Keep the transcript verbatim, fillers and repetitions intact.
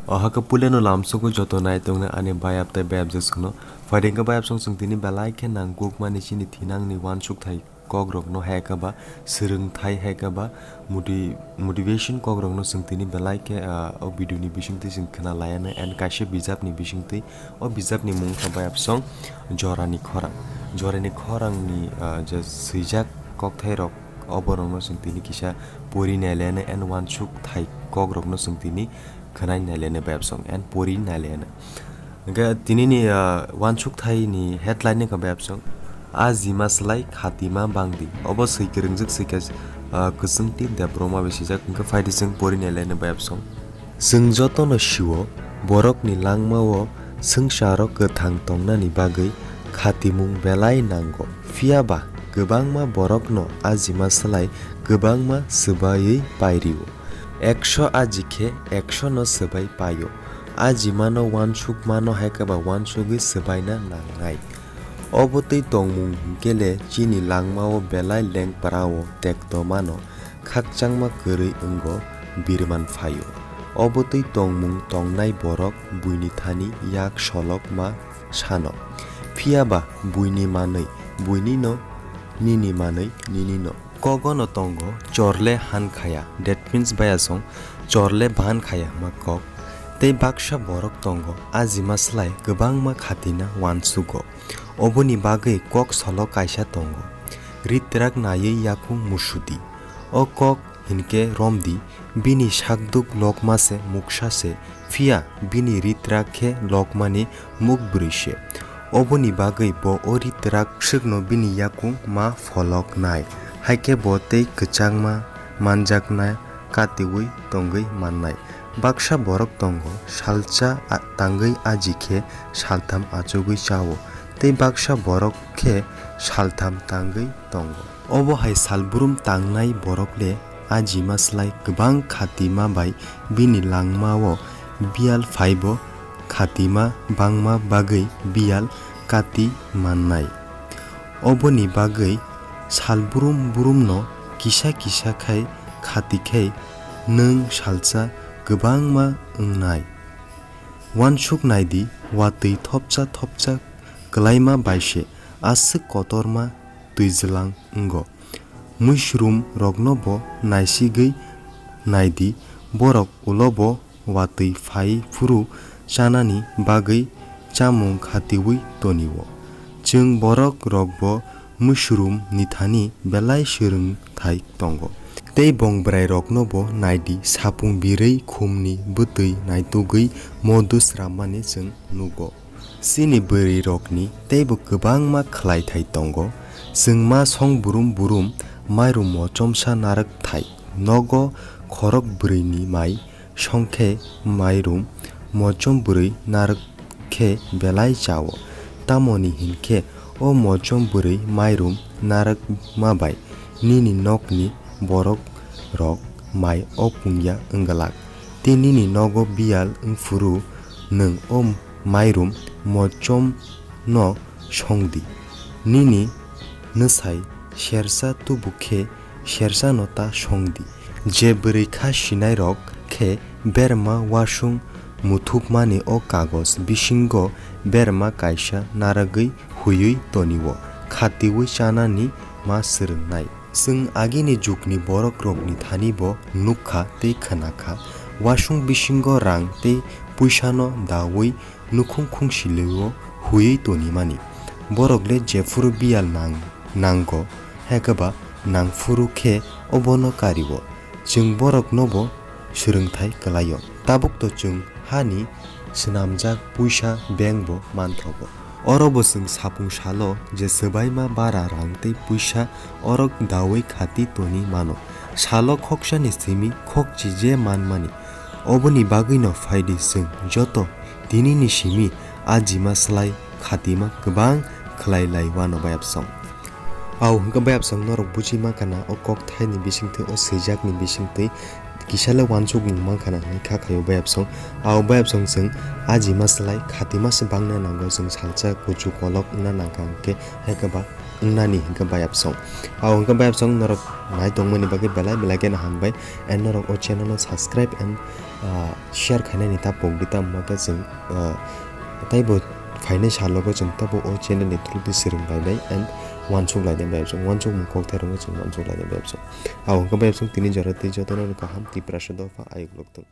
O hakhe puilano lamsogo joto naitongnai ani bayap tei bayapjak songno. Phaidi hwnkhe bayap song chwng tini belai khe nangkukmani chini thinangni uansukthai kokrokno hai khe ba swrwngthai hai khe ba moti-, motivation kokrokno chwng tini belai khe, ah, o video ni bisingtwi chwng khna laianw and kaisa bijapni bisingtwi o bijapni mung kha bayap song Jorani Khorang. Jorani Khorangni, ah, je swijak kokthairok o borokno chwng tini kisa pori nailainw and uansukthai kokrokno chwng tini khwnai nailainw bayap song and pori nailainw. Hwnkhe tinini, ah, uansukthai ni headline ni kha bayap song, "A jima slai khatima bangdi." Obo swi kwrwngjak swi kha, ah, Kwchwngti Debbarma bai swijak. Hwnkhe phaidi chwng pori nailainw bayap song. Chwng jotono sio, borokni langmao swngcharo kwthang tongnani bagwi khatimung belai nango. Phiya ba kwbangma borokno a jima slai kwbangma swbaiwi pairio. Ekso aji khe ekso no swbai paio. A jimano uansukmano hai khe ba uansugwi swbaina nangnai. Obo twi tongmung hwnkhe le chini langmao belai lengpra-o tekto mano, khakchangma kwrwi wngo, birman phaio. Obo twi tongmung tongnai borok buini thani yak solok ma sano. Phiya ba buini manwi buini no, nini manwi nini no. Kogono tongo chorle han khaya, that means bayasong chorle ban khaya hwnma kok. Tei baksa borok tongo, a jima slai kwbangma khatina uansugo. Oboni bagwi kok solo kaisa tongo, "Ritrak naiwi yakung musudi." O kok hinkhe romdi, bini sakduk lokma se muksa se, phiya bini ritrak khe lokmani muk bwrwi se. Oboni bagwi bo o ritrak swkno bini yakung ma pholoknai, hai khe bo tei kwchangma manjakna katiui tongwi mannai. Baksa borok tongo, salsa a-, tangwi aji khe saltham achugwi chao, tei baksa borok khe saltham tangwi tongo. Obo hai salbrum tangnai borok le a jima slai kwbang khatima bai bini langmao biyal phaibo, khatima bangma bagwi biyal kati mannai. Oboni bagwi salbrum brumno kisa kisa khai khati khai nwng salsa kwbangma wngnai. Uansuk naidi, watwi thopsa thopsa kwlaima bai se aswk kotorma twijlang wngo. Muisrum rokno bo naisigwi naidi, borok ulo bo watwi phai phuru chanani bagwi chamung khatiui tonio. Chwng borok rok bo muisrum ni thani belai swrwngthai tongo. Tei bong bwrai rokno bo naidi, sapung birwi khumni bwtwi naitugwi modu srammani chwng nugo. Chini bwrwi rokni teibo kwbangma khwlaithai tongo. Chwng ma song burum burum mairum mochomsa narwk thai. Nogo khorok bwrwini mai song khe mairum mochom bwrwi narwk khe belai chao. Tamoni hinkhe o mochom bwrwi mairum narwkma bai nini nokni borok rok mai o pungya wng glak. Tei nini nogo biyal wng phuru nwng o mairum mochom no song di. Nini nwsai sersa tubu khe sersa no ta song di. Je bwrwi kha sinai rok khe berma wasung muthupmani o kagoj bisingo berma kaisa naragwi huiwi tonio, khatiui chanani ma swrwngnai. Chwng agini jukni borok rokni thani bo nuk kha tei khwna kha. Wasung bisingo rang tei puisano daui nukhung khungsilio huiwi tonimani. Borok le jephuru biyal nang-, nango, hekeba nangphuru khe obono kario. Chwng borokno bo swrwngthai kwlaio. Tabuk to chwng hani swnamjak puisa bank bo manthrogo. Oro bo chwng sapung salo je swbaima bara rang tei puisa orok daui khati toni mano. Salo khoksani simi khokchi je manmani. Oboni bagwino phaidi chwng joto tinini simi a jima slai khatima kwbang khwlai lai wano bayapsong. Au hwnkhe bayapsong norok buji mankha na o kokthaini bisingtwi, o swijakni bisingtwi kisa le wansukmung mankha na hinwi kha khaio bayapsong. Ao bayapsong chwng ajima slai khatima se bangna nango, chwng salsa kuchu kolok wngna nangkha hwnkhe hai khe ba wngnani hwnkhe bayapsong. Ao hwnkhe bayapsong norok nai tongmani bagwi belai belai kheno hambai and norok o channel no subscribe and, ah, share khainani ta pokdi, tamo khe chwng, ah, taibo phainai salogo chwng tabo o channel ni through di swrwng lainai and wansuk lainai bayapsong, wansukmung kokthairokno chwng wansuk lainai bayapsong. Ao hwnkhe bayapsong tini jora tei jotono kaham Tiprasa dopha ayuk lokthung.